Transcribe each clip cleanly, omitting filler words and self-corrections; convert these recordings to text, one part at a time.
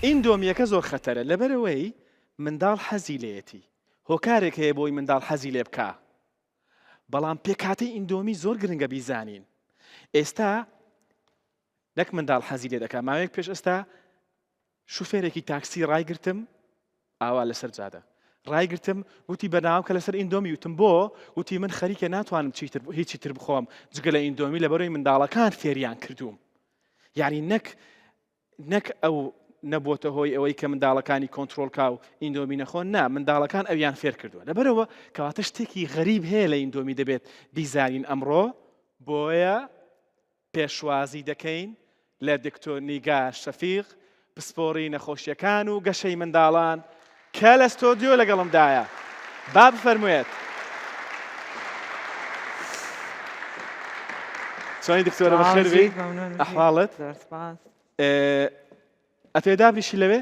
ئیندۆمیەکە زۆر خەتەرە لەبەرئەوەی منداڵ حەزی لێیەتی هۆکارێک هەیە بۆی منداڵ حەزی لێ بکا بەڵام پێکهاتەی ئیندۆمی زۆر گرنگە بیزانین ئێستا نەک منداڵ حەزی لێ دەکا ماوەیەک پێش ئێستا شوفێرێکی تاکسی ڕایگرتم ئاوا لەسەر جادە ڕایگرتم وتی بەناوم کە لەسەر ئیندۆمی وتم بۆ وتی من خەریکە ناتوانم چیتر هیچی تر بخۆم جگە لە ئیندۆمی لەبەرەوەی منداڵەکان فێریان کردووم یعنی نەک نەک ئەو نەبووەتە هۆی ئەوەی کە منداڵەکانی کۆنترۆڵ کا و ئیندۆمی نەخۆن نا منداڵەکان ئەویان فێر کردووە لەبەرەوە کەواتە شتێکی غەریب هەیە لە ئیندۆمی دەبێت بیزانین ئەمڕۆ بۆیە پێشوازی دەکەین لە دکتۆر نیگار شەفیق پسپۆڕی نەخۆشیەکان و گەشەی منداڵان کە لە ستۆدیۆ لەگەڵمدایە با بفەرموێت. چۆنی دکتۆرە بەخێر بێی ئەحواڵت ئەتەوێ دابنیشی لەوێ؟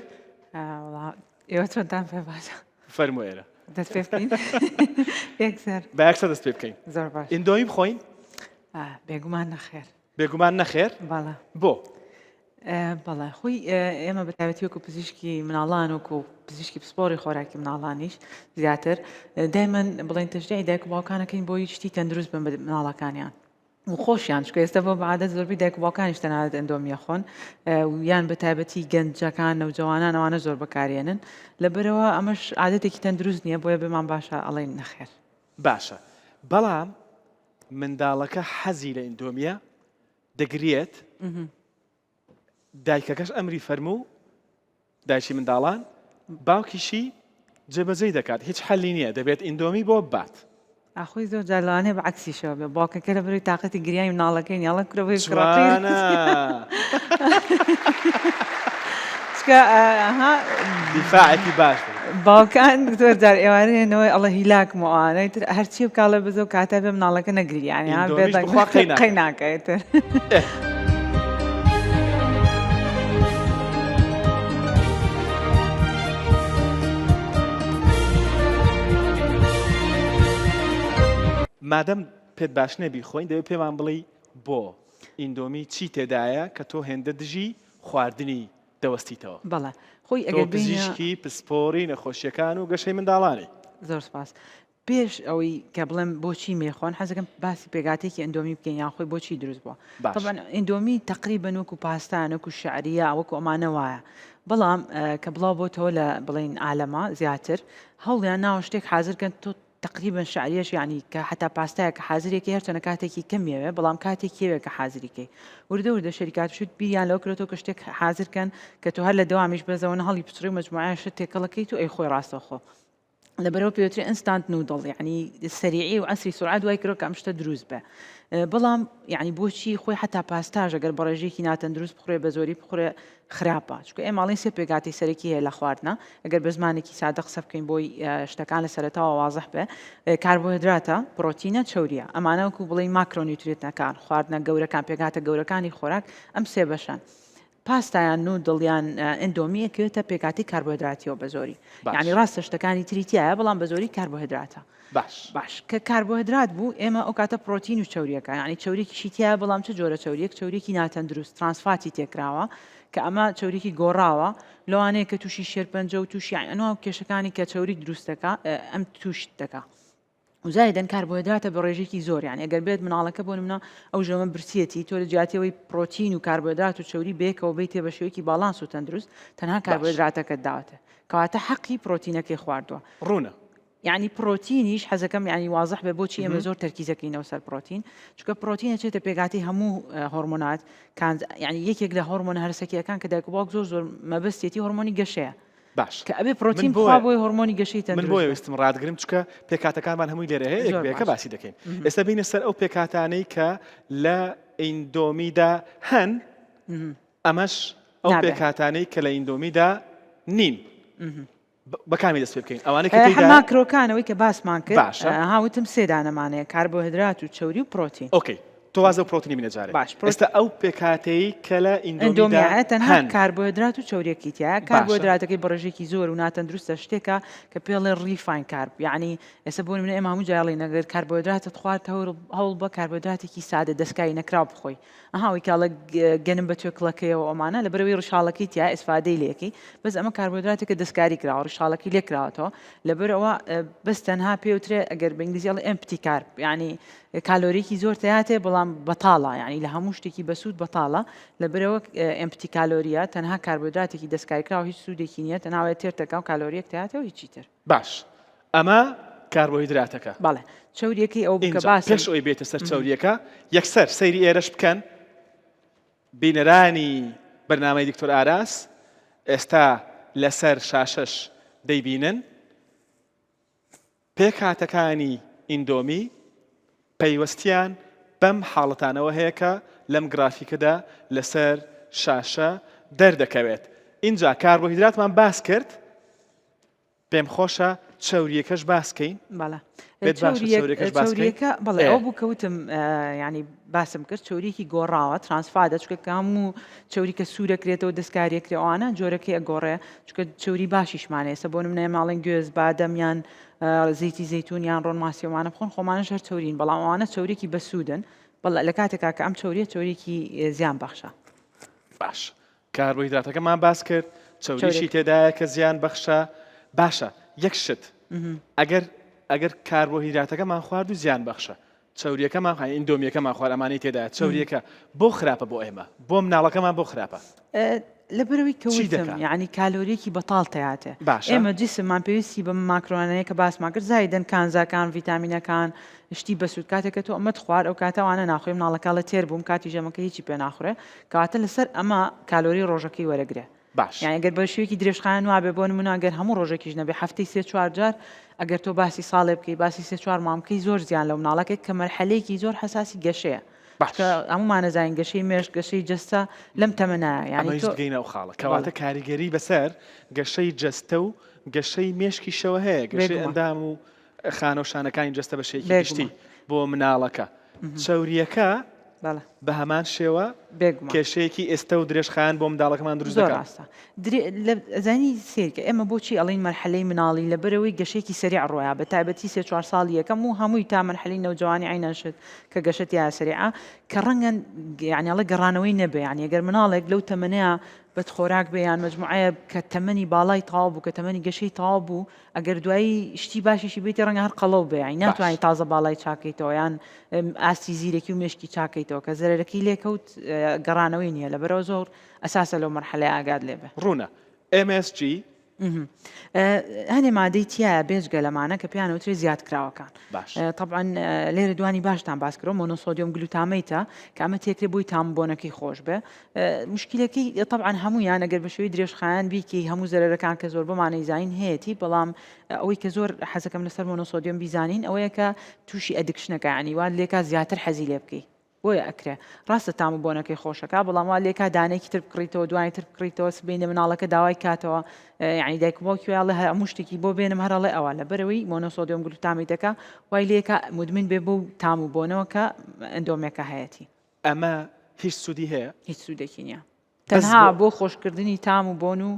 ئێوە چۆنتان پێ باشە فەرموو ئێرە دەست پێ بکەین یەکسەر بە یەکسەر دەست پێ بکەین زۆر باش ئیندۆمی بخۆین بێگومان نەخێر بێگومان نەخێر بەڵێ بۆ بەڵێ خۆی ئێمە بە تایبەتی وەکو پزیشکی مناڵان وەکو پزیشکی پسپۆڕی خۆراکی مناڵانیش زیاتر دایمەن بڵێن تەشجیعی دایک و باوکانەکەین بۆی شتی تەندروست بن بە مناڵەکانیان و خۆشیان چکە ئێستا بۆ بەعادەت زۆربەی دایک و باوکانیش تەنانەت ئەندۆمیە خۆن یان بە تایبەتی گەنجەکان نەوجەوانان ئەوانە زۆر بەکارێنن لەبەرەوە ئەمەش عادەتێکی تەندروست نییە بۆیە بێمان باشە ئەڵێن نەخێر. باشە بەڵام منداڵەکە حەزی لە ئیندۆمیە دەگریێت دایکەکەش ئەمری فەرموو دایکی منداڵان باوکیشی جێبەجێی دەکات هیچ حەلی نییە دەبێت ئیندۆمی بۆ ببات. ئاخۆی زۆر جار لەوانەیە بە عەکسیشەوە بێ باوکەکە لە بەرەی تاقەتی گریانی مناڵەکەی نیە ئەڵێ کورە بۆی بکڕە قیر جوانە. چکە ئەها دیفاعێکی باش بوو. باوکان زۆر جار ئێوارێنەوە ئەڵێ هیلاکم و ئەوانەی تر هەرچی بکا ئەڵێ بەزەو کاتە بێ مناڵەکە نەگری یانی ها ئیندۆمیش بێدەنگ بخوا قەی ناکا. قەی ناکا ئیتر. ئێ. مادەم پێت باش نیە بیخۆین دەبێت پێمان بڵێی بۆ ئیندۆمی چی تێدایە کە تۆ هێندە دژی خواردنی دەوەستیتەوە؟ بەڵێ خۆی تۆ ئەگەر بێینە پزیشکی پسپۆڕی نەخۆشیەکان و گەشەی منداڵانی. زۆر سپاس. پێش ئەوەی کە بڵێم بۆچی مێخۆن حەزەکەم باسی پێکهاتەیەکی ئەندۆمی بکەین یان خۆی بۆچی دروست بووە باش. طبعا ئەندۆمی تقریبا وەکو پاستان وەکو شعریە وەکو ئەمانە وایە بەڵام کە بڵاو بۆتەوە لە بڵین عالەمە زیاتر هەوڵیان ناوە شتێک حاضر کەن تۆ تقریبا شعریەش یعنی کە حتا پاستایە کە حاضرێکی هەرچەنە کاتێکی کەمیەوێ بەڵام کاتێکیەوێ کە حاضریکەی وردە وردە شەریکات شت بیریان لەوە کرێتەوە کە شتێک حاضر کەن کە تۆ هەر لە دەوامیش بەزەوە هەڵی پچڕی و مجموعە شت تێکەڵەکەیت و ئەی خۆی ڕاستەوخۆ لەبەرئەوە پێوترێ instant noodle یعنی سەریعی و عەسری سورعەت وای کردوە کە ئەم شتە دروست بێ بەڵام یعنی بۆچی خۆی حتا پاستاژ ئەگەر بە ڕێژەیەکی ناتەندروست بخورێ بە زۆری بخورێ خراپە چونکە ئێمە ئەڵێین سێ پێکهاتەی سەرەکی هەیە لە خواردنە ئەگەر بە زمانێکی سادە قسە بکەین بۆی شتەکان لە سەرەتاوە وازح بێ کاربۆهێدراتە پرۆتینە چەوریە ئەمانە وەکو بڵێین macronutrient ەکان خواردنە گەورەکان پێکهاتە گەورەکانی خۆراک ئەم سێ بەشەن پاستا یان noodle یان ئندۆمی ئەکەوێتە پێکهاتەی کاربۆهێدراتیەوە بەزۆری باش. یانی ڕاستە شتەکانی تری تیایە بەڵام بەزۆری کاربۆهێدراتە باش. باش کە کاربۆهێدرات بوو ئێمە ئەو کاتە پرۆتین و چەوریەکە یانی چەوریەکیشی تیایە بەڵام چ جۆرە چەوریەک چەوریەکی ناتەندروست trans fat ی تێکراوە کە ئەمە چەوریەکی گۆڕاوە لەوانەیە کە تووشی شێرپەنجە و تووشی ئەنوا و کێشەکانی کە چەوری دروست دەکا ئەم تووشت دەکا زایدەن کاربۆهێدراتە بە ڕێژەیەکی زۆر یان ئەگەر بێت مناڵەکە بۆ نمونە ئەو ژەمە برسیەتی تۆ لە جیاتی ئەوەی پرۆتین و کاربۆهێدرات و چەوری بەیەکەوە بیتێ بە شێوەیەکی باڵانس و تەندروست تەنها باش. کاربۆهێدراتەکەت داوەتێ کەواتە حەقی پرۆتینەکەی خواردووە. ڕوونە. یانی پرۆتینیش حەزەکەم یانی وازح بێ بۆچی ئێمە زۆر تەرکیزەکەینەوە سەر پرۆتین چونکە پرۆتین ئەچێتە پێکهاتەی هەموو هۆرمۆنات کان یانی یەکێک لە هۆرمۆنە هەرسەکیەکان کە دایک و باوک زۆر زۆر مەبەستێتی هۆرمۆنی گەشەیە باش کە ئەبێ پرۆتین من بخوا بۆیە بۆی هۆرمۆنی گەشەی من تەندروست بۆیە بێ. ویستم ڕاتگرم چونکە پێکهاتەکانمان هەمووی لێرە هەیە یەک زۆر بە یەکە باش. باسی دەکەین ئێستا بینە سەر ئەو پێکهاتانەی کە لە ئیندۆمیدا هەن ئەمەش ئەو نابێ. پێکهاتانەی کە لە ئیندۆمیدا نین بە کامی دەست پێ بکەین ئەوانەی کە هە تێیدا ماکرۆکان ئەوەی کە باسمان کرد باشە ها وتم سێ دانەمانەیە کاربۆهێدرات و چەوری و پرۆتین. okay. تۆ واز لەو پرۆتینی بینە جارێ. باش پرۆ. ئێستا ئەو پێکهاتەی کە لە ئیندۆمیدا ئیندۆمیایە تەنها هەن. کاربۆهێدرات و چەوریەکی تیایە باشە. کاربۆهێدراتەکەی بە ڕێژەیەکی زۆر و ناتەندروستە شتێکە کە پێڵێ refine carb یەعنی ئێستا بۆ نمونە ئێمە هەموو جار ئەڵێین ئەگەر کاربۆهێدراتت خوارد هەوڵ هەوڵ بە کاربۆهێدراتێکی سادە دەستکاری نەکراو بخۆی ئەها ئەوەی کە ئەڵێ گەنم بە توێکڵەکەیەوە ئەمانە لەبەرئەوەی ڕیشاڵەکەی تیایە ئیسفادەی لێ ئەکەی بەس ئەمە کاربۆهێدراتێکە دەستکاری کراوە ڕیشاڵەکەی لێ کراوەتەوە لەبەرئەوە بەس تەنها پێوترێ ئەگەر بە ئینگلیزی ئەڵێ empty carb یعنی کالۆریکی زۆر تیاتێ بەڵام بەتاڵە یعنی لە هەموو شتێکی بەسوود بەتاڵە لەبەرئەوە empty کالۆریە تەنها کاربۆهێدراتێکی دەستکاریکراوە هیچ سوودێکی نییە تەنها وایە تێرتەکە و کالۆریەک تیاتێ و هیچی تر. باش ئەمە کاربۆهیدراتەکە. بەڵێ چەوریەکەی ئەو بوو کە ئینجا باسم. پێش ئەوەی بێیتە سەر چەوریەکە یەکسەر سەیری ئێرەش بکەن بینەرانی بەرنامەی دکتۆر ئاراس ئێستا لەسەر شاشەش دەیبینن پێکهاتەکانی ئیندۆمی پەیوەستیان بەم حاڵەتانەوە هەیە کە لەم گرافیکەدا لەسەر شاشە دەردەکەوێت ئینجا کاربۆهیدراتمان باس کرد پێم خۆشە چەوریەکەش باس کەین. بەڵێ پێت باشە چەوریەکەش باس کەین؟ چەوریەکە بەڵێ ئەوە بوو کە وتم یانی باسم کرد چەوریەکی گۆڕاوە trans fat ە چونکە کە هەموو چەوری کە سوورەکرێتەوە دەستکاریەکرێ ئەوانە جۆرەکەی ئەگۆڕێ چونکە چەوری باشیشمانە ئێستا بۆ نمونە ئێمە ئەڵێن گوێز بادەم یان زەیتی زەیتون یان ڕۆن ماسی ئەوانە بخۆن خۆمانەش هەر چەورین بەڵام ئەوانە چەوریەکی بەسوودن بەڵێ لە کاتێکا کە ئەم چەوریە چەوریەکی زیان بەخشە. باش کاربۆهیدراتەکەمان باس کرد چەوریشی تێدایە کە زیان بەخشە باشە یەک شت ئەگەر ئەگەر کاربۆهیدراتەکەمان خوارد و زیان بەخشە چەوریەکەمان ئیندۆمیەکەمان خوارد ئەمانەی تێدا چەوریەکە بۆ خراپە بۆ ئێمە بۆ مناڵەکەمان بۆ خراپە لەبەرەوەی کەوتم یعنی کالۆریەکی بەتاڵ تیاتێ ئێمە جسممان پێویستی بە ماکرۆنەیە کە باسمان کرد زایدن کانزاکان ڤیتامینەکان شتی بەسوود کاتێک کە تۆ ئەمەت خوارد ئەو کاتە وانە ناخۆی مناڵەکە تێر بووم کاتی ژەمەکە هیچی پێ ناخورێ کەواتە لەسەر ئەمە کالۆری ڕۆژەکەی وەرەگرێ. باش. یانی گەر بە شێوەیەکی درێژخایەن وابێ بۆ نمونە گەر هەموو ڕۆژێکیش نەبێ هەفتەی سێ چوار جار ئەگەر تۆ باسی ساڵێ بکەی باسی سێ چوار مانگ بکەی زۆر زیان لەو مناڵەکەی کە مەرحەلەیەکی زۆر حەساسی گەشەیە. باش. چونکە هەموومان ئەزانین گەشەی مێشک گەشەی جەستە لەم تەمەنایە یانی ئەمەویست تۆ بگەینە ئەو خاڵە. بەڵێ. کەواتە کاریگەری بەسەر گەشەی جەستە و گەشەی مێشکیشەوە هەیە گەشەی بێگومان. ئەندام و خانە و شانەکانی جەستە بە شێوەیەکی گشتی بێگومان. بۆ مناڵەکە. چەورییەکە بەڵێ. بە هەمان شێوە بێگومان. کێشەیەکی ئێستە و درێژخایەن بۆ منداڵەکەمان دروست زۆر دەکات. ڕاستە. درێ لە ئەزانی سەیرکە ئێمە بۆچی ئەڵێین مەرحەلەی مناڵی لەبەرئەوەی گەشەیەکی سەریع ڕۆیا بە تایبەتی سێ چوار ساڵی یەکەم و هەمووی تا مەرحەلەی نەوجەوانی عەینەن شت کە گەشە تیایا سەریعە کە ڕەنگە یانی ئەڵێ گەڕانەوەی نەبێ یانی ئەگەر مناڵێک لەو تەمەنەیا بەدخۆراک بێ یان مەجموعەیە کە تەمەنی باڵای تەواو بوو کە تەمەنی گەشەی تەواو بوو ئەگەر دوایی شتی باشیشی بیتێ ڕەنگە هەر قەڵەو بێ یانی باش. ناتوانانی تازە باڵای چاکەیتەوە یان ئاستی زیرەکی و مێشکی چاکەیتەوە کە زەرەرەکەی لێکەوت گەڕانەوەی نییە لەبەرەوە زۆر ئەساسە لەو مەرحەلەیە ئاگات لێ بێ. ڕوونە. MSG. هەنێ مادەی تیایە بێجگە لەمانە کە پێیان وترێ زیادکراوەکان. باش. تەبعەن لێرە دوانی باشتان باس کرۆ monosodium glutamate ە کە ئەمە تێکرێ بۆی تام بۆنەکەی خۆش بێ مشکلەکەی تەبعەن هەموویان ئەگەر بە شێوەی درێژخایەن بیکەی هەموو زەرەرەکان کە زۆربەمان ئەیزانین هەیەتی بەڵام ئەوەی کە زۆر حەزەکەم لەسەر monosodium بیزانین ئەوەیە کە تووشی addiction ەکە یانی وات لێکا زیاتر حەزی لێ بکەی بۆیە ئەکرێ ڕاستە تام و بۆنەکەی خۆشەکە بەڵام وا لێکا دانەیەکی تر بکڕیتەوە دوانی تر بکڕیتەوە سبەینێ مناڵەکە داوای کاتەوە یعنی دایک و باوکی وایڵێ هەموو شتێکی بۆ بێنم هەر ئەڵێ ئەوە لەبەرەوەی monosodium glutamate ەکە وای لێکا مدمن بێ بۆ تام و بۆنەوە کە ئەندۆمێکە هەیەتی. ئەمە هیچ سوودی هەیە؟ هیچ سوودێکی نییە تەنها بۆ خۆشکردنی تام و بۆن و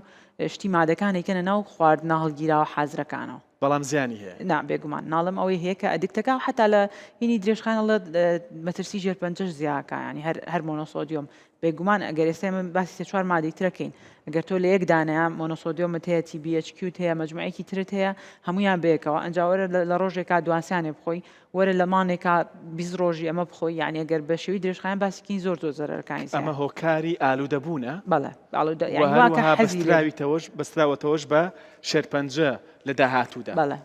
شتی مادەکان ئەیکەنە ناو خواردنە هەڵگیراوە حازرەکانەوە. بەڵام زیانی هەیە؟ نا بێگومان ناڵێم ئەوەی هەیە کە addict ەکە حەتا لە هینی درێژخایەن ئەڵێ مەترسی ژێرپەنجەش زیاکە یانی هەر هەر monosodium بێگومان ئەگەر ئێستا ئێمە باسی سێ چوار مادەی ترەکەین ئەگەر تۆ لە یەک دانەیە monosodium ت هەیە TBHQ ت هەیە مەجموعەیەکی ترت هەیە هەمویان بەیەکەوە ئەنجا وەرە لە ڕۆژێکا دوانسیانێ بخۆی وەرە لە مانێکا 20 ڕۆژی ئەمە بخۆی یعنی ئەگەر بە شێوەی درێژخایەن باسی کەین زۆر زۆر زەرەرەکانی زیاتر. ئەمە هۆکاری ئالوودەبوونە؟ بەڵێ ئالوودە و یعنی وا کە هەروەها حەزی لێ بەستراویتەوەش بەستراوەتەوەش بە شێرپەنجە لە داهاتوودا. بەڵێ.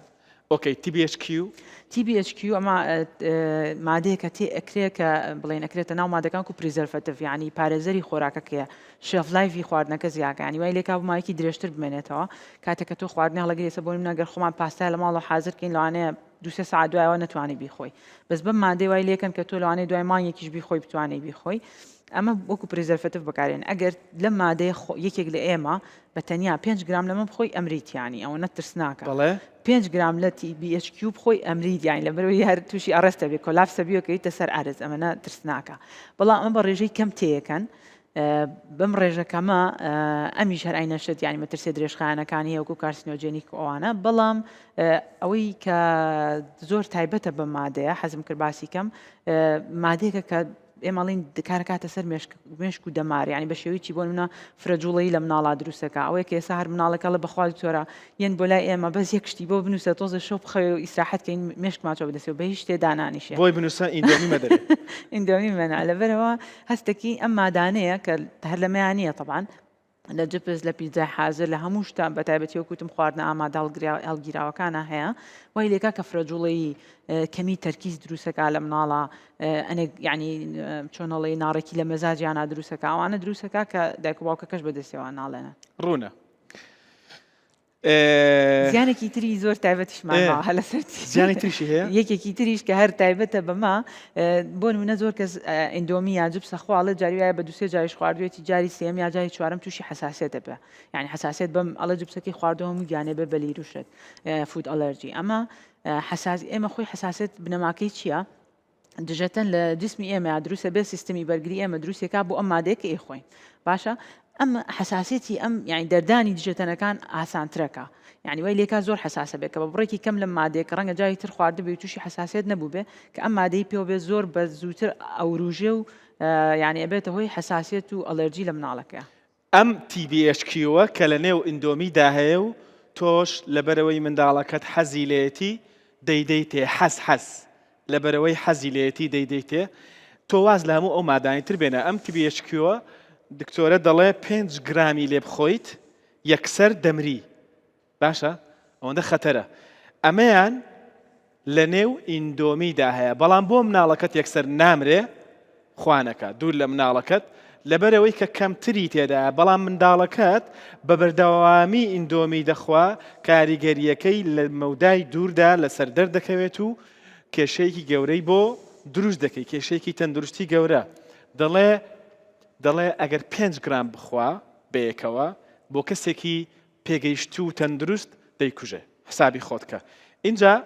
ئۆکەی TBHQ؟ TBHQ ئەمە مادەیەکە تێ ئەکرێ کە بڵێن ئەکرێتە ناو مادەکان و preservative یعنی پارێزەری خۆراکەکەیە shelf life ی خواردنەکە زیاکە یعنی وای لێکا بۆ ماوەیەکی درێژتر بمێنێتەوە کاتێک کە تۆ خواردنی هەڵەگری ئێستا بۆ نمونە گەر خۆمان پاستای لە ماڵەوە حازر کەین لەوانەیە دوو سێ سەعات دوایەوە نەتوانی بیخۆی بەس بەم مادەی وای لێکەن کە تۆ لەوانەیە دوای مانگێکیش بیخۆی بتوانێت بیخۆی. ئەمە وەکو preservative بەکارێن ئەگەر لەم مادەیە یەکێک لە ئێمە بە تەنیا 5 گرام لەمە بخۆی ئەمریت یانی ئەوە ترسناکە بەڵێ. 5 گرام لە TBHQ بخۆی ئەمریت یانی لەبەرەوەی هەر تووشی arrest ە بێ collapse ە بیەکەیتە سەر ئەرز ئەمەە ترسناکە بەڵام ئەمە بە ڕێژەی کەم تێیەکەن بەم ڕێژە کەمە ئەمیش هەر ئەینە شت یانی مەترسیە درێژخایەنەکانی هەیە وەکو carcinogenic و ئەوانە بەڵام ئەوەی کە زۆر تایبەتە بە مادەیە حەزم کرد باسی کەم مادەیەکە کە ئێمەڵین کارکاتە سەر مێشک و دەمار ینی بە شێوەی چی بۆ منە فرە جوڵەی لە مناڵا دروستەکە ئەوەیە کە ئێستا هەر مناڵەکەڵە بەخوا دکتۆرە یەن بۆ لای ئێمە بەس یەک شتی بۆ بنووسە تۆزە شەو بخەوێ و ئیسراحەت کەین مێشکمان چۆ بەدەستەوە بە هیچ شتێ دانانیشێ. بۆی بنووسە ئیندۆمی مەدەرێ. ئیندۆمی مەنا لەبەرئەوە هەستەکی ئەم مادانەیە کە هەر لەمەیا نییە تەبعەن لە جپس لە پیتزای حازر لە هەموو شتان بە تایبەتی وەک وتم خواردنە ئامادە هەڵگیراوەکانە هەیە وای لێکا کە فرەجوڵەیی کەمی تەرکیز دروستەکە لە مناڵە ئەنێک یعنی چۆنەڵی ناڕێکی لە مەزاجیانە دروستەکە ئەوانە دروستەکە کە دایک و باوکەکەش بەدەستەوە ناڵێنە ڕوونە. زیانێکی تری زۆر تایبەتیشمان ماوە هەر لەسەر زیانی تریشی هەیە یەکێکی تریش کە هەر تایبەتە بەمە بۆ نمونە زۆر کەس ئیندۆمی یا جپسە خواڵێ جاری وایە بە دوسێ جاریش خواردوێتی جاری سێم یا جاری چوارەم تووشی حساسیت دەبێ یعنی حساسیت بەم ئەڵێ جپسەکەی خواردەوە هەموو گیانێ بێ بە لیروشت food allergy ئەمە حساس ئێمە خۆی حساسیت بنەماکەی چییە؟ دژەتەن لە جسمی ئێمە دروستە بێ سیستمی بەرگری ئێمە دروستێکا بۆ ئەم مادەیە کە ئەیخۆین باشە ئەم حساسێتی ئەم یعنی دەردانی دژەتەنەکان ئاسانترەکە یعنی وای لێکا زۆر حساسە بێت کە بە بڕێکی کەم لەم مادەیە کە ڕەنگە جاری تر خواردبێ و تووشی حساسیت نەبوو بێ کە ئەم مادەی پێوە بێ زۆر بە زووتر ئەوروژێ و یعنی ئەبێتە هۆی حساسیت و ئەلەرجی لە مناڵەکە. ئەم TBHQ ە کە لە نێو ئیندۆمیدا هەیە و تۆش لەبەرئەوەی منداڵەکەت حەزی لێیەتی دەیدەیتێ حەز حەز لەبەرئەوەی حەزی لێیەتی دەیدەیتێ تۆ واز لە هەموو ئەو مادانەی تر بێنە ئەم TBHQ ە دکتۆرە دەڵێ پێنج گرامی لێ بخۆیت یەکسەر دەمری باشە ئەوەندە خەتەرە ئەمەیان لە نێو ئیندۆمیدا هەیە بەڵام بۆ مناڵەکەت یەکسەر نامرێ خوانەکە دوور لە مناڵەکەت لەبەرەوەی کە کەمتری تێدایە بەڵام منداڵەکەت بە بەردەوامی ئیندۆمی دەخوا کاریگەریەکەی لە مەودای دووردا لەسەر دەردەکەوێت و کێشەیەکی گەورەی بۆ دروست دەکەی کێشەیەکی تەندروستی گەورە دەڵێ دەڵێ ئەگەر 5 گرام بخوا بەیەکەوە بۆ کەسێکی پێگەیشتوو و تەندروست دەیکوژێ حسابی خۆت کە ئینجا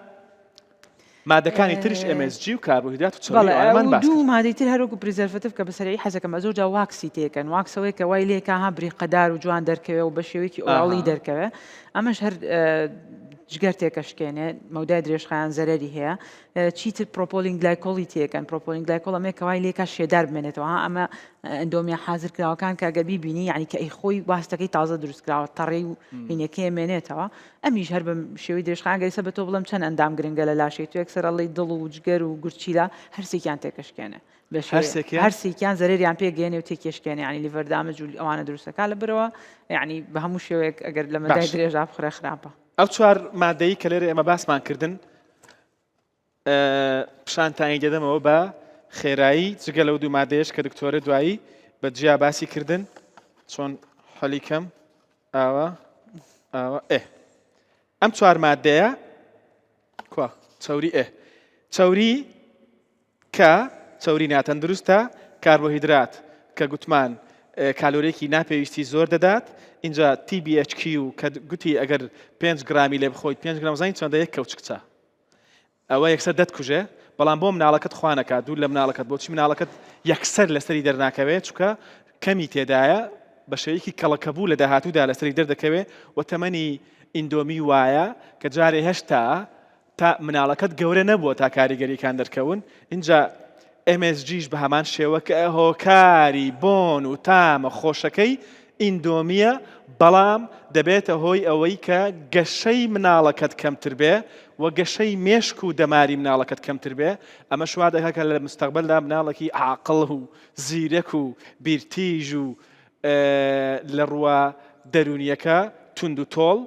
مادەکانی تریش MSG و کاربۆهیدرات و چەوری بەڵێ ئەوانەمان ئەو باس دوو کرد. مادەی تر هەروەکو preservative کە بە سەرعی حەزەکەم زۆر جار wax ی تێکەن wax ئەوەیە کە وای لێکا ها بریقەدار و جوان دەرکەوێ و بە شێوەیەکی ئاها. oily دەرکەوێ ئەمەش هەر جگەر تێکەشکێنێ مەودای درێژخایەن زەرەری هەیە چیتر propylene glycol ی تێکەن propylene glycol ئەمەیە کە وای لێکا شێدار بمێنێتەوە ها ئەمە ئەندۆمیە حازرکراوەکان کە گەر بیبینی یعنی کە ئەیخۆی واستەکەی تازە دروست کراوە تەڕی و هینەکەی مێنێتەوە ئەمیش هەر بە شێوەی درێژخایەن گەر ئێستا بە تۆ بڵێم چەند ئەندام گرنگە لە لاشەی تۆ یەکسەر ئەڵێی دڵ و جگەر و گورچیلە هەرسێکیان تێکەشکێنێ بە شێوەیە هەرسێکیان؟ هەرسێکیان زەرەریان پێ گەیەنێ و تێکیشکێنێ یعنی liver damage و ئەوانە دروستەکا لەبەرەوە یعنی بە هەموو شێوەیەک ئەگەر لە مەدای باش. درێژا بخورێ خراپە. ئەو چوار مادەی کە لێرە ئێمە باسمان کردن پیشانتانی دەدەمەوە بە خێرایی جگە لەو دوو مادەیەش کە دکتۆرە دوایی بە جیا باسی کردن چۆن حەلی کەم ئاوا ئاوا ئێ ئەم چوار مادەیە کوا چەوری ئێ چەوری کە چەوری ناتەندروستە کاربۆهیدرات کە گوتمان کالۆرێکی ناپێویستی زۆر دەدات اینجا TBHQ کە گوتی ئەگەر 5 گرامی لێ بخۆیت 5 گرام زانین چەندە یەک کەوچک چا ئەوە یەکسەر دەتکوژێ بەڵام بۆ مناڵەکەت خوا نەکات دوور لە مناڵەکەت بۆچی مناڵەکەت یەکسەر لەسەری دەرناکەوێت چونکە کەمی تێدایە بە شێوەیەکی کەڵەکەبوو لە داهاتوودا لەسەری دەردەکەوێ و تەمەنی ئیندۆمی وایە کە جارێ هێشتا تا مناڵەکەت گەورە نەبووە تا کاریگەریەکان دەرکەون ئینجا MSG ش بە هەمان شێوە کە هۆکاری بۆن و تامە خۆشەکەی ئیندۆمییە، بەڵام دەبێتە هۆی ئەوەی کە گەشەی مناڵەکەت کەمتر بێ و گەشەی مێشک و دەماری مناڵەکەت کەمتر بێ، ئەمەش وا دەکات کە لە مستەقبەلدا مناڵێکی عاقڵ و زیرەک و بیرتیژ و لە ڕووە دەروونییەکە توند و تۆڵ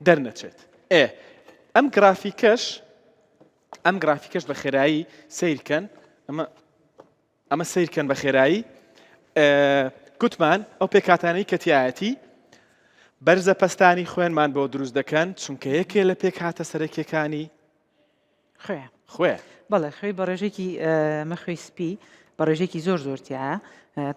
دەرنەچێت. ئێ ئەم گرافیکەش ئەم گرافیکەش بە خێرایی سەیرکەن ئەمە ئەمە سەیرکەن بە خێرایی گوتمان ئەو پێکهاتانەی کە تایەتی بەرزە پەستانی خوێنمان بۆ دروست دەکەن چونکە یەکێ لە پێکهاتە سەرەکیەکانی خوێ خوێ بەڵێ خوێی بە ڕێژێکی مەخوێی سپی. بە ڕێژەیەکی زۆر زۆر تیایە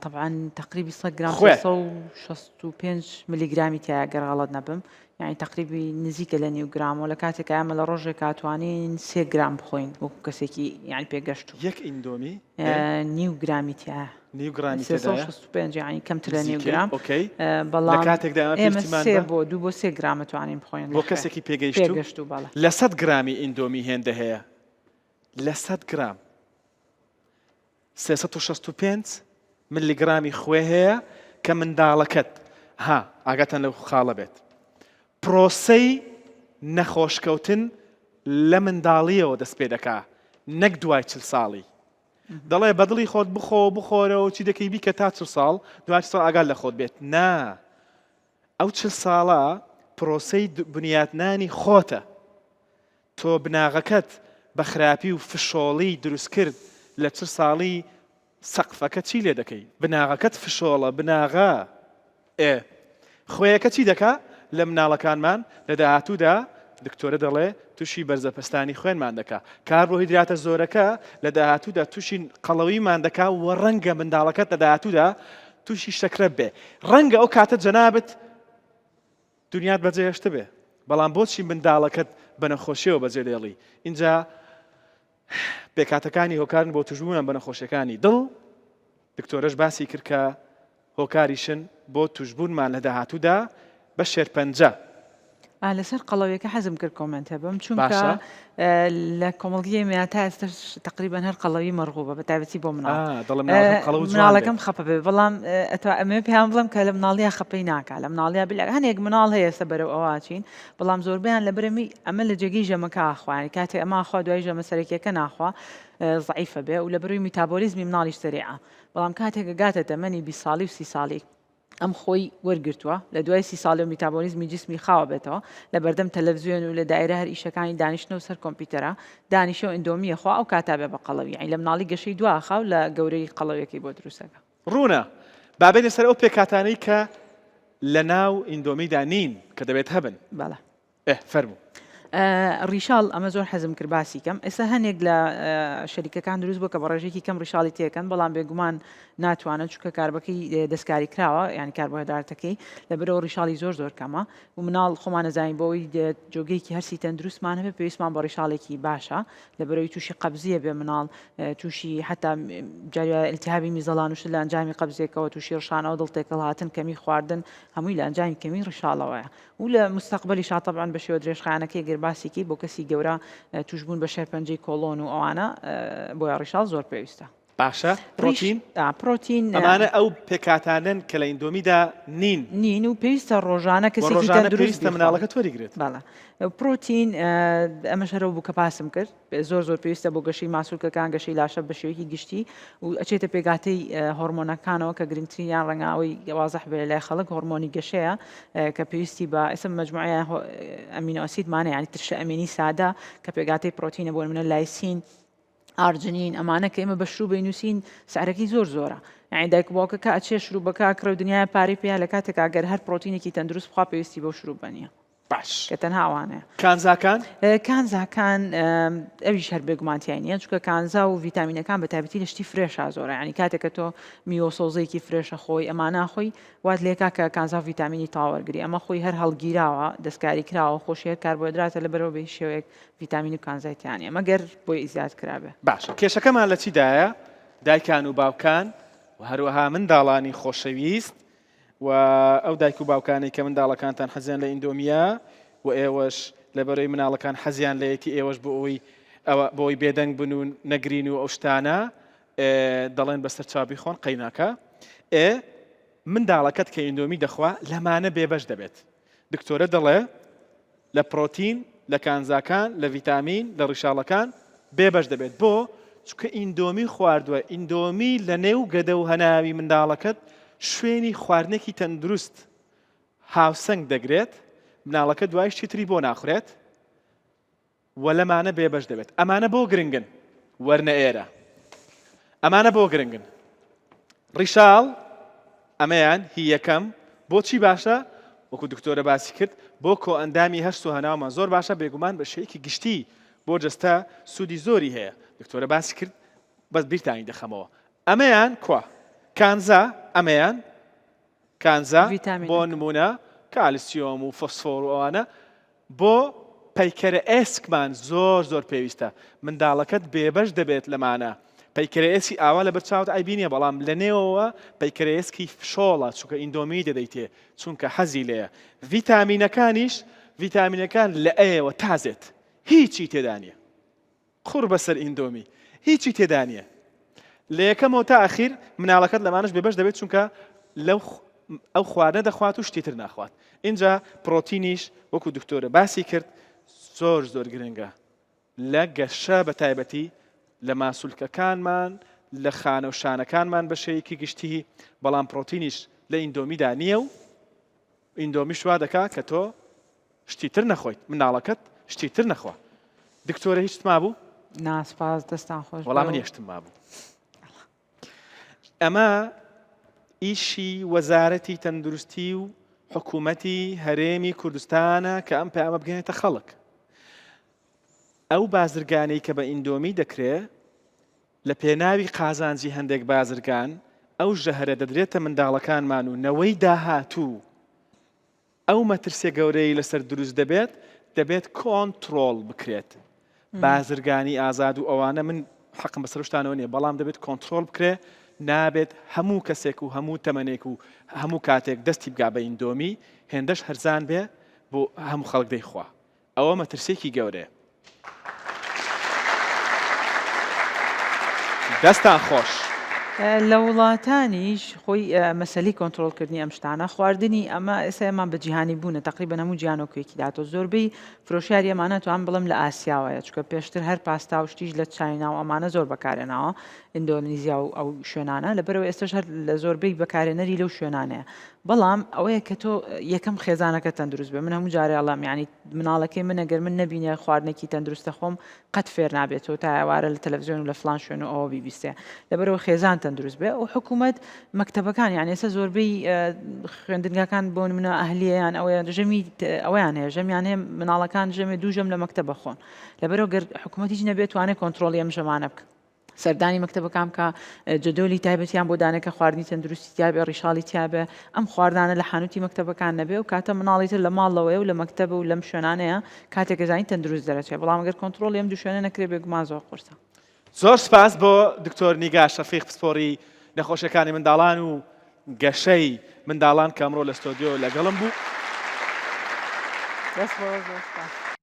تەبعەن تەقریبی 100 گرام خوێ. 365 ملیگرامی تیایە گەر غەڵەت نەبم یعنی تەقریبی نزیکە لە نیو گرامەوە لە کاتێکا ئێمە لە ڕۆژێکا توانین سێ گرام بخۆین وەکو کەسێکی یعنی پێگەشتوو یەک ئیندۆمی نیو گرامی تیایە نیو گرامی تێدایە 365 یعنی کەمتر لە نیو گرام okay بەڵام لە کاتێکدا ئێمە پێویستیمان سێ بە بۆ دوو بۆ سێ گرام توانین بخۆین بۆ کەسێکی پێگەیشتوو پێگەشتوو بەڵێ لە 100 گرامی ئیندۆمی هێندە هەیە لە 100 گرام 365 ملیگرامی خوێ هەیە کە منداڵەکەت ها ئاگاتان لەو خاڵە بێت پرۆسەی نەخۆشکەوتن لە منداڵیەوە دەست پێ دەکا نەک دوای چل ساڵی دەڵێ بەدڵی خۆت بخۆ بخۆرەوە چی دەکەی بیکە تا چل ساڵ دوای چل ساڵ ئاگات لە خۆت بێت نا ئەو چل ساڵە پرۆسەی بنیاتنانی خۆتە تۆ بناغەکەت بە خراپی و فشۆڵی دروست کرد لە چل ساڵی سەقفەکە چی لێ دەکەی؟ بناغەکەت فشۆڵە بناغە. ئێ خوێیەکە چی دەکا لە مناڵەکانمان لە داهاتوودا دکتۆرە دەڵێ توشی بەرزە پەستانی خوێنمان دەکا کاربۆهیدراتە زۆرەکە لە داهاتوودا توشی قەڵەویمان دەکا و ڕەنگە منداڵەکەت لە داهاتوودا توشی شەکرە بێ ڕەنگە ئەو کاتە جەنابت دنیات بەجێهێشتبێ بەڵام بۆچی منداڵەکەت بە نەخۆشیەوە بەجێ دێڵی ئینجا پێکهاتەکانی هۆکارن بۆ توشبوونان بە نەخۆشیەکانی دڵ، دکتۆرەش باسی کرد کە هۆکاریشن بۆ توشبوونمان لە داهاتوودا بە شێرپەنجە. لەسەر قەڵەویەکە حەزم کرد comment هەبم چونکە لە کۆمەڵگەی ئێمە تا ئێستاش تقریبا هەر قەڵەوی مەرغوبە بە تایبەتی بۆ مناڵ مناڵەکەم خەپە بێ بەڵام ئەتوا ئەمێ پێیان بڵم کە لە مناڵیا خەپەی ناکا لە مناڵیا بلا هەنێک مناڵ هەیە ئێستا بەرەو ئەوە چین بەڵام زۆربەیان لەبەرەمی ئەمە لە جێگەی ژەمەکە ئاخوا یانی کاتێ ئەمە ئاخوا دوای ژەمە سەرەکیەکە ناخوا زەعیفە بێ و لەبەرەوەی میتابۆلیزمی مناڵیش سەریعە بەڵام کاتێک گاتە تەمەنی 20 ساڵی و 30 ساڵی ئەم خۆی وەرگرتووە لە دوای سی ساڵی و میتابۆلیزمی جسمی خاوە بێتەوە لە بەردەم تەلەڤزیۆن و لە دایرە هەر ئیشەکانی دانیشتنە و سەر کۆمپیوتەرە دانیشە و ئیندۆمیە خوا ئەو کاتا بێ بە قەڵەوی یانی لە مناڵی گەشەی دوا خاو لە گەورەی قەڵەویەکەی بۆ دروستەکە. ڕوونە. با بێینە سەر ئەو پێکهاتانەی کە لە ناو ئیندۆمیدا نین کە دەبێت هەبن. بەڵێ. ئێ فەرموو. ڕیشاڵ ئەمە زۆر حەزم کرد باسی کەم ئێستا هەنێک لە شەریکەکان دروست بووە کە بە ڕێژێکی کەم ڕیشاڵی تێکەن بەڵام بێگومان ناتوانن چونکە carb ەکەی دەستکاری کراوە یعنی کاربۆهێدراتەکەی لەبەرەوە ڕیشاڵی زۆر زۆر کەمە و مناڵ خۆمان نەزانین بۆ ئەوەی جۆگەیەکی هەرسی تەندروستمان هەبێ پێویستمان بە ڕیشاڵێکی باشە لەبەرەوەی تووشی قەبزیە بێ مناڵ تووشی حتا جاری التهابی میزەڵان و شت لە ئەنجامی قەبزێکەوە تووشی ڕشانەوە دڵ تێکەڵ هاتن کەمی خواردن هەمووی لە ئەنجامی کەمی ڕیشاڵەوەیە و لە مستەقبەلیشا تەبعەن بە شێوە درێژخایەنەکەی گەر باسیکی بۆ کەسی گەورە تووشبوون بە شێرپەنجەی کۆڵۆن و ئەوانە بۆیە ڕیشاڵ زۆر پێویستە. باشە پرۆتین؟ پرۆتین ئەمانە ئەو پێکهاتانەن کە لە ئیندۆمیدا نین. نین و پێویستە ڕۆژانە کەسێکی تەندروست پێویستە مناڵەکەت وەریگرێت. بەڵێ پرۆتین ئەمەش هەرەو بوو کە باسم کرد زۆر زۆر پێویستە بۆ گەشەی ماسولکەکان گەشەی لاشە بە شێوەیەکی گشتی و ئەچێتە پێکهاتەی هۆرمۆنەکانەوە کە گرنگترینیان ڕەنگاوەی وازح بێ لای خەڵک هۆرمۆنی گەشەیە کە پێویستی بە ئێستا مەجموعەیە amino acid مانە یعنی ترشە ئەمینی سادە کە پێکهاتەی پرۆتینە بۆ نمونە lysine arginine ئەمانە کە ئێمە بە شروب بینوسین سعرەکەی زۆر زۆرە یعنی دایک و باوکەکە ئەچێ شروبەکە ئەکڕێ و دنیای پارەی پێیە لە کاتێکا گەر هەر پرۆتینێکی تەندروست بخوا پێویستی بەو شروبە نییە باش کە تەنها ئەوانەیە. کانزاکان؟ کانزاکان ئەویش هەر بێگومان تیای نییە چونکە کانزا و ڤیتامینەکان بە تایبەتی لە شتی fresh ا زۆرە یعنی کاتێک کە تۆ میوە و سەوزەیەکی fresh ە خۆی ئەمانە خۆی وات لێکا کە کانزا و ڤیتامینی تەواو وەرگری ئەمە خۆی هەر هەڵگیراوە دەستکاری کراوە خۆشی هەر کاربۆهێدراتە لەبەرەوە بە هیچ شێوەیەک ڤیتامین و کانزای تیا نییە مەگەر بۆی زیاد کرابێ. باشە کێشەکەمان لە چیدایە دایکان و باوکان و هەروەها منداڵانی خۆشەویست و ئەو دایک و باوکانەی کە منداڵەکانتان حەزیان لە ئیندۆمیە و ئێوەش لەبەرەی مناڵەکان حەزیان لەیەتی ئێوەش بۆ ئەوەی ئەوە بۆی بێدەنگ بن و نەگرین و ئەو شتانە دەڵێن بەسەر چاوی خۆن قەیناکە ئێ منداڵەکەت کە ئیندۆمی دەخوا لەمانە بێبەش دەبێت دکتۆرە دەڵێ لە پرۆتین، لە کانزاکان، لە ڤیتامین، لە ڕیشاڵەکان بێ بەش دەبێت. بۆ؟ چونکە ئیندۆمی خواردووە، ئیندۆمی لە نێو گەدە و هەناوی منداڵەکەت شوێنی خواردنێکی تەندروست هاوسەنگ دەگرێت، مناڵەکە دوایش چیتری بۆ ناخورێت و لەمانە بێ بەش دەبێت. ئەمانە بۆ گرنگن؟ وەرنە ئێرە. ئەمانە بۆ گرنگن؟ ڕیشاڵ، ئەمەیان هی یەکەم بۆچی باشە؟ وەکو دکتۆرە باسی کرد بۆ کۆئەندامی هەرس و هەناومان زۆر باشە بێگومان بە شێوەیەکی گشتی بۆ جەستە سوودی زۆری هەیە دکتۆرە باسی کرد بەس بیرتانی دەخەمەوە. ئەمەیان کوا کانزا ئەمەیان کانزا بۆ نمونە کالسیۆم و فۆسفۆر و ئەوانە بۆ پەیکەرە ئێسکمان زۆر زۆر پێویستە منداڵەکەت بێبەش دەبێت لەمانە پەیکەرە ئێسکی ئاوا لەبەر چاوت عەیبی نیە بەڵام لە نێوەوە پەیکەرە ئێسکی فشۆڵە چونکە ئیندۆمی دەدەیتێ چونکە حەزی لێیە ڤیتامینەکانیش ڤیتامینەکان لە ئەیەوە تا زێت هیچی تێدا نیە قوڕ بەسەر ئیندۆمی هیچی تێدا نیە لە یەکەمەوە تا ئەخیر مناڵەکەت لەمانەش بێبەش دەبێت چونکە لەو ئەو خواردنە دەخوات و شتی تر ناخوات اینجا پرۆتینیش وەکو دکتۆرە باسی کرد زۆر زۆر گرنگە لە گەشە بە تایبەتی لە ماسولکەکانمان لە خانە و شانەکانمان بە شێوەیەکی گشتی بەڵام پرۆتینیش لە ئیندۆمیدا نییە و ئیندۆمیش وا دەکا کە تۆ شتی تر نەخۆیت مناڵەکەت شتی تر نەخوا دکتۆرە هیچت مابوو؟ نا سپاس دەستان خۆش وەڵا من یەشتم مابوو ئەمە ئیشی وەزارەتی تەندروستی و حکوومەتی هەرێمی کوردستانە کە ئەم پەیامە بگەێنێتە خەڵک ئەو بازرگانی کە بە ئیندۆمی دەکرێ لە پێناوی قازانجی هەندێک بازرگان ئەو ژەهرە دەدرێتە منداڵەکانمان و نەوەی داهاتوو ئەو مەترسیە گەورەیەی لەسەر دروست دەبێت دەبێت کۆنتڕۆڵ بکرێت بازرگانی ئازاد و ئەوانە من حەقم بەسەر شتانەوە نیە بەڵام دەبێت کۆنتڕۆڵ بکرێ نابێت هەموو کەسێک و هەموو تەمەنێک و هەموو کاتێک دەستی بگا بە ئیندۆمی هێندەش هەرزان بێ بۆ هەموو خەڵک دەیخوا ئەوە مەترسیەکی گەورەیە. دەستان خۆش. لە وڵاتانیش خۆی مەسەلی کۆنترۆڵ کردنی ئەم شتانە خواردنی ئەمە ئێستا ئێمە بە جیهانی بوونە تقریبا هەموو جیهان وەکوێکی داتۆ زۆربەی فرۆشیاری ئەمانە توان بڵم لە ئاسیاوەیە چونکە پێشتر هەر پاستا و شتیش لە چاینا و ئەمانە زۆر بەکارێناوە ئیندۆنیزیا و ئەو شوێنانە لەبەرەوە ئێستش هەر لە زۆربەی بەکارێنەری لەو شوێنانەیە بەڵام ئەوەیە کە تۆ یەکەم خێزانەکە تەندروست بێ من هەموو جارێ ئەڵێم یانی مناڵەکەی من ئەگەر من نەبینێ خواردنێکی تەندروستە خۆم قەت فێر نابێتەوە تا ئێوارە لە تەلەڤزیۆن و لە فلان شوێن و ئەوە بیبیستێ لەبەرەوە خێزان تەندروست بێ و حکوومەت مەکتەبەکان یان ئێستا زۆربەی خوێندنگاکان بۆ منە ئەهلیەیان ئەوەیان ژەمی ئەویان هەیە ژەمیان هەیە مناڵەکان ژەمێ دوو ژەم لە مەکتەبە خۆن لەبەرەوە گەر حکوومەت هیچ نەبێت توانێت کۆنترۆڵی ئەم ژەمانە بکە سەردانی مەکتەبەکان بکە، جەدۆلی تایبەتیان بۆ دانێ کە خواردنی تەندروستی تیابێ، ڕیشاڵی تیابێ، ئەم خواردانە لە حانوتی مەکتەبەکان نەبێ، ئەو کاتە مناڵی تر لە ماڵەوەیە و لە مەکتەبە و لەم شوێنانەیە، کاتێک ئەزانی تەندروست دەرەچێ، بەڵام گەر کۆنتڕۆڵی ئەم دوو شوێنە نەکرێ بێگومان زۆر قورسە. زۆر سپاس بۆ دکتۆر نیگا شەفیق پسپۆڕی نەخۆشیەکانی منداڵان و گەشەی منداڵان کە ئەمڕۆ لە ستۆدیۆ لەگەڵم بوو. دەست خۆش زۆر سپاس.